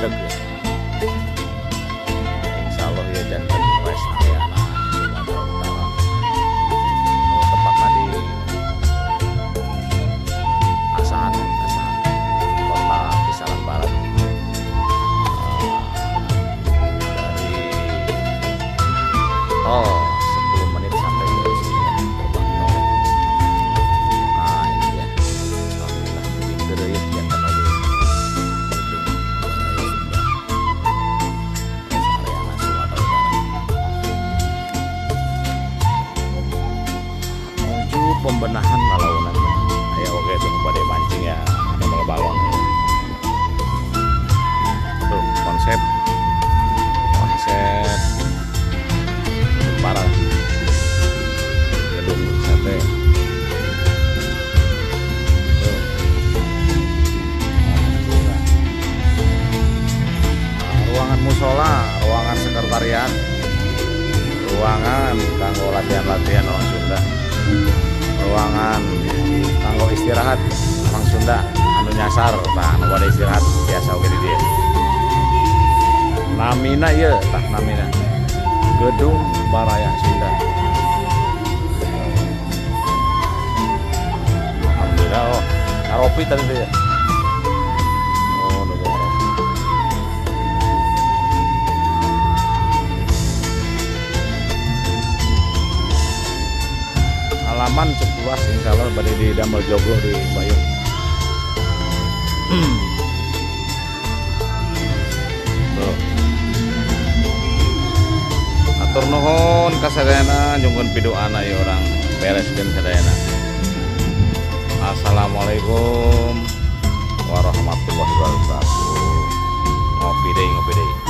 Cibadak ya. Insya Allah ya janten rest area Sumatera Utara. Oh, tepatnya di Asahan, Asahan, kota Kisaran Barat. Dari tol 10 menit sampai ke sini ya, gerbang tol. Nah, ini ya, alhamdulillah dikeureuy janten oge gedung Baraya Sunda, rest area Sumatera Utara. Menuju pembenahan lalaunan. Aya oge tuh pada mancing ya, ada balon ya. Tuh konsep konsep parah gedung sate tuh. Alhamdulillah. Nah, ruangan musola, ruangan sekretariat, ruangan kanggo latihan-latihan orang Sunda, ruangan kanggo istirahat orang Sunda anu nyasar. Nah, anu pada istirahat biasa oge di dieu. Namina ieu tah, namina Gedung Baraya Sunda. Alhamdulillah. Oh, ngaropi tadi tuh ya. Oh, udah ngaropi. Halaman cukup luas, insya Allah pada di damel joglo di Bayung. Tuh. Atur nuhun kasadayana, nyungkeun piduana ya, urang bereskeun sadayana. Assalamualaikum warahmatullahi wabarakatuh. Ngopi deui, ngopi deui.